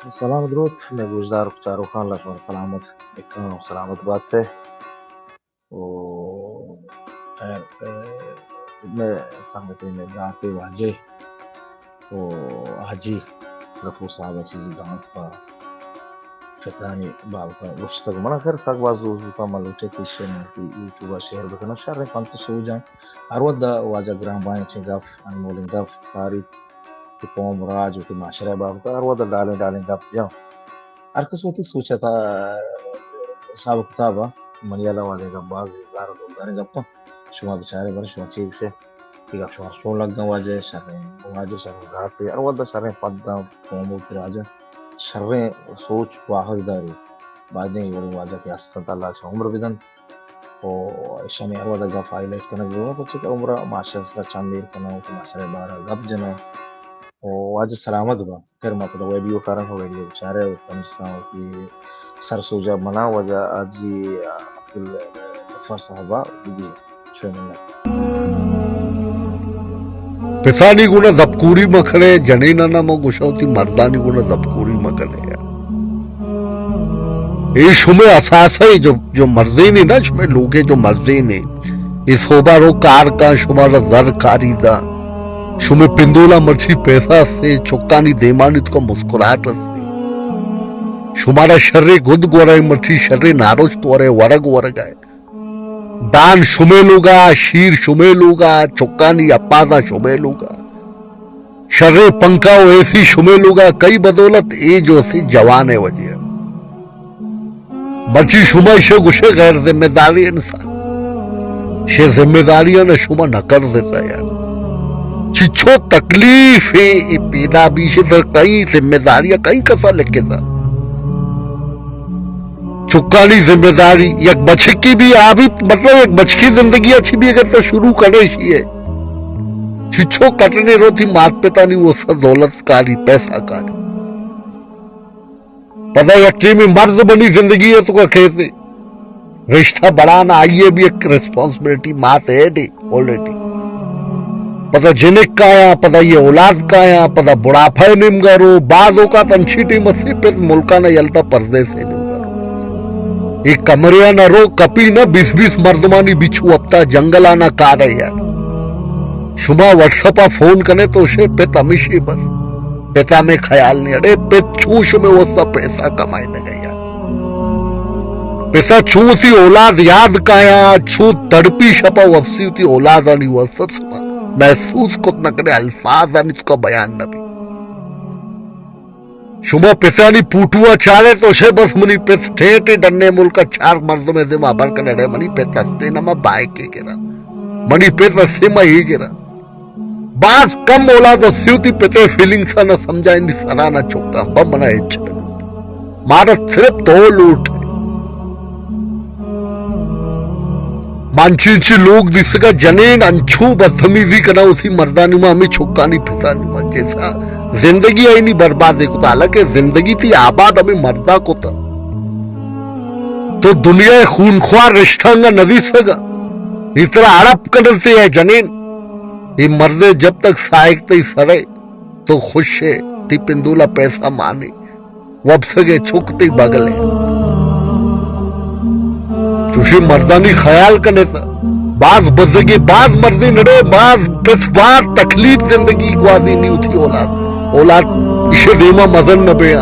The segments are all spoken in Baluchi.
سلام دروت، مئے گوشداروک چاروکاں، اللہ شمارا سلامت بکنت و سلامت بات ئے۔ و خیر، اے، مئے سنگتے، مئے براتے واجہ و حاجی غفور صاحب ءَ چیزے دانت پہ پتانی بابت ءَ گوشتگ۔ من خیر سک باز زور زوتاں، من لوٹے کہ ایشی ءَ من وتی یوٹیوب ءَ شیئر بکناں۔ شریں پنت و سوجاں، ہر وھد ءَ واجہ گران بھائیں چیں گپ، انمولیں گپ، تاریخ، کہ قوم، راج، وتی معاشرہ ءِ بابت ءَ ہر وھد ءَ ڈالیں ڈالیں گپ جاں۔ ہر کس وتی سوچ ءِ تہا حساب ءُ کتاب ءَ، منی ہیال ءَ واجہ گپ باز زیبدار ءُ ڈولداریں گپ اَنت۔ شما بچارے بر شما چے گوش ئے، اے گپ شمارا چون لگ اَنت؟ واجہ شریں، واجہ شریں براتے، ہر وھد ءَ شریں پد داں قوم ءُ وتی راج ءَ، شریں سوچ واہگ داری۔ بائدیں اے وڑیں واجہ کہ ہست اَنت، اللہ اشاں عمر بدنت۔ و ایشانی ہر وھد ءَ گپ ہائی لائٹ کنگ بوگ ءَ، پرچا کہ عمر ءَ معاشرہ ءِ سرا چم ایر کناں، وتی معاشرہ ءِ بارہ ءَ گپ جناں۔ و واجہ سلامت باں۔ خیر، ما پدا ویڈیو کاراں، ویڈیو بچارے و تمساں وتی سر سوج ءَ منا واجہ حاجی عبدالغفار صاحب ءَ بدئے۔ شمئے منت۔ پسانی گونا دپکوری مکنے، جنینانا ما گوشاں وتی مردانی گونا دپکوری مکنے۔ اے شمئے اثاثہ اے جو، جو مردینے نا، شمئے لوگے جو مردینے، اے سہبا رو کار کاں، شمارا زر کاری داں۔ شمئے پندولا مرچی پیسہ ہستے، چکانی دیمانی توکا مسکراہٹ ہستے۔ شمارا شریں گد گورئے، مرچی شریں نارشت ورئے، ورگ ورگائے۔ دان شمئے لوگا، شیر شمئے لوگا، چکانی اپازاں شمئے لوگا۔ شریں پنکھا و اے سی شمئے لوگا، کئی بدولت؟ اے جو سی جوانئے وجہ ءَ۔ مرچی شما ایشی گوشے غیر ذمہ داری انسان۔ شے ذمہ داریاں شما نہ کردتا یار۔ چچو تکلیف اے پیدا بی، شے سر کئی ذمہ داریاں کئی کسا لکھتا؟ چکانی ذمہ داری، یک بچکی بی آ بی، مطلب یک بچکی زندگی اچھی بی اگر تو شروع کرے شی ہے۔ چچو کٹنے روتی مات پتانی وہ سا دولت کاری، پیسہ کاری۔ پدا یک ٹیمے مرد بنی زندگی ءِ توکا کیتے۔ رشتہ بڑھانا آئی ءِ بھی یک ریسپانسبلٹی مات ایڈ اے آلریڈی۔ پدا جنک کایاں، پدا یہ اولاد کایاں، پدا بڑھاپا ءِ نیمگا رو، بعض اوقات انچی ٹیم اسے پت ملکانا یلتا پردیس ءِ نیمگا رو۔ یہ کمرے ءَ نہ رو، کپی نہ بیس بیس مردمانی بچو ہپتا جنگل آنا کار ہے یار۔ شما واٹس اپ ءَ فون کنے تو شے پت ہمیشی بس۔ پتا میں خیال نہیں، اڑے پت چو شمے واسطہ پیسہ کمائے نہ گیا۔ پتا چو سی اولاد یاد کایا، چو تڑپی شپا وپسی تی اولادانی واسطہ شما محسوس کت نہ کرے، الفاظ آنی تو کا بیان نہ بھی۔ شما پتانی پوٹوا چارے تو شے بس منی پت ٹھیٹے ڈنے ملکا چار مردم دیما بر کنے، اڑے منی پت ہستے نہ ما بائے کے گرا، منی پت ہستے ما ہی گرا۔ باز کم اولاد اسے وتی پتے فیلنگس ءَ نہ سمجھا، انی سرا نہ چکاں، بہ منا ہچ نہ گوت۔ مارا صرف تو لوٹ۔ ما انچی انچی لوگ دیستگا جنین انچو بدتمیزی کنا اسی مردانی ما ہمیں چکانی پتانی ما جیسا زندگی آئینی برباد ہے کتا، حالانکہ زندگی تی آباد ہمیں مردا کتا۔ تو دنیا خونخوار رشتہ انگا ندیستگا، اترا اڑپ کنتے ہے جنین۔ اے مردے جب تک سائق تئی سرے تو خوش ہے، تی پندولا پیسہ مانے، وپسگے چک تی بگلے۔ چوشی مردانی خیال کنے تا۔ باز بزگی، باز مردی نڑے، باز پس، باز تکلیف زندگی گوازی نی اتی اولاد۔ اولاد اشے دیما مزن نہ بیا۔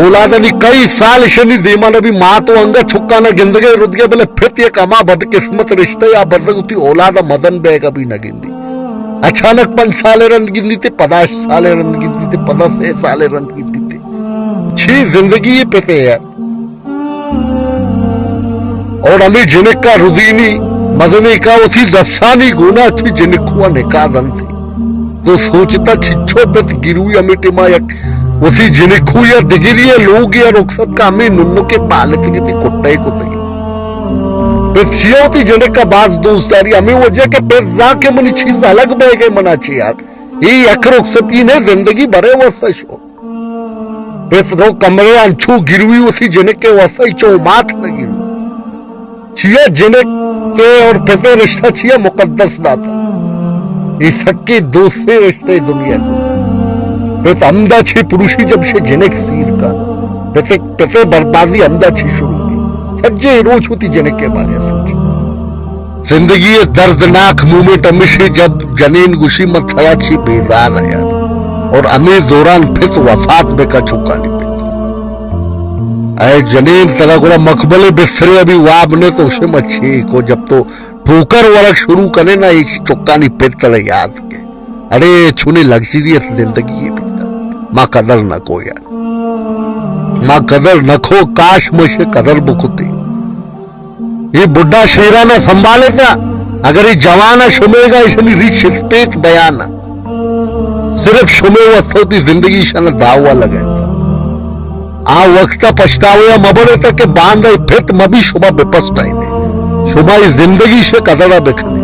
اولادانی کئی سال اشانی دیما نہ بی، ماں تو انگا چکانا گندگے ردگے، بلے پت یک ہما بدقسمت رشتہ یا بزگ اتی اولادا مزن بیگا بھی نہ گندی۔ اچانک پنچ سال رند گندی تے، پدا ہشت سال رند گندی تے، پدا سے سال رند گندی تے۔ چی زندگی یہ پتے یار۔ اور ہمیں جنک کا رزینی مزنے کا اسی دسانی گونا تھی جنک ہوا نکاح دن تھی۔ تو سوچتا چچو پت گروی ہمیں ٹیما یک وسی جنکو یا دگری یا لوگ یا رخصت کا ہمیں ننو کے پالتگی تی کٹائی کتگی۔ پت چیا وتی جنک کا باز دوست داری، ہمیں وجہ کہ پت دا کہ منی چیز الگ بہ گئے منا چی یار۔ یہ یک رخصتی نے زندگی برے وسا شو۔ پت رو کمرے انچو گروی وسی جنک کے وسا ہی چو مات نہ گروی۔ چیا جنک کے اور پتے رشتہ چیا مقدس داتا۔ یہ سکے دوستے رشتے دنیا۔ پت ہمدا چہ پروشی جب شے جنک سیر کا۔ پتے، پتے بربادی ہمدا چہ شروع بی۔ سجے روچ وتی جنک کے بارے سوچ۔ زندگی دردناک مومنٹ ہمیشے جب جنین گوشی من تھیا چی بیزار آں یار۔ اور ہمے دوران پت وفات بکا چکانی پت۔ اے جنین ترا گڑا مقبلے بسترے ابھی واب نے تو اسے مچھی کو جب تو ٹھوکر ورگ شروع کنے نا، اے چکانی پت ترا یاد کے۔ اڑے چونی لگژریس زندگی بیتا۔ ما قدر نہ کو یار۔ ما قدر نہ کو، کاش مشے قدر بکتے۔ اے بڈا شیرانا سنبھالتا، اگر اے جوانا شمیگا ایشانی ریچ اسپیت بیانا۔ صرف شمے واسطہ وتی زندگی شنا داوا لگائینتا۔ آ وقتا پچھتاویا مبرتا کہ باندا پت مبی شما بپسٹائینے۔ شما اے زندگی شے قدرا بکنے۔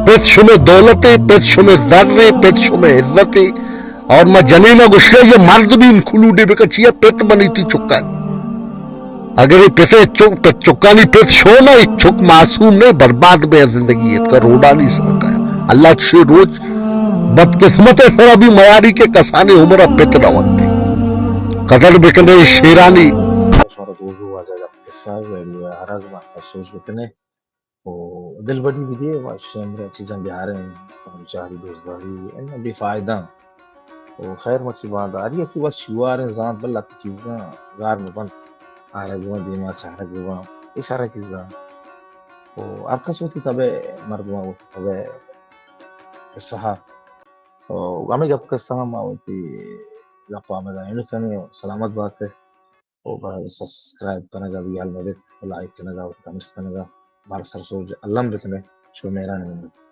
پت شمے دولتے، پت شمے زرے، پت شمے عزتے۔ اور ما جنینا گوشیا یہ مرد بھی انکلوڈے بکا چیا پت منی تی چکانی۔ اگر اے پتے چک، پت چکانی پت شو نا، اے چک معصوم نے، برباد بے زندگی ات کا روڈانی سر کا۔ اللہ چشے روچ بدقسمت سرا بھی میاری کے کسانی عمر پت نہ ونتے۔ قدر بکنے شیرانی۔ شمارا دوزو واجہ دا قصہ ہے، ہر از ما سر سوچ بکنے۔ و دلبڈی بدے و شمرا چیزاں بیاریں، چاری دوزداری، اینا بے فائدہ۔ و خیر مرچی باندا ہر یکی بس شواریں زانت بل اتی چیزاں گار مبند۔ آرگ بباں دیما چارگ بباں، اے شریں چیزاں۔ و ہر کس وتی تبع مردماں وتی تبع قصہ۔ و ہمیں گپ قصہ ہم وتی گپ آمدہ اینڈ کنیں و سلامت باتے۔ و برا سبسکرائب کنگا بھی حال مبت، و لائک کنگا و کمنٹس کنگا، مارا سر سوج الم بکنے، شو مہران منت۔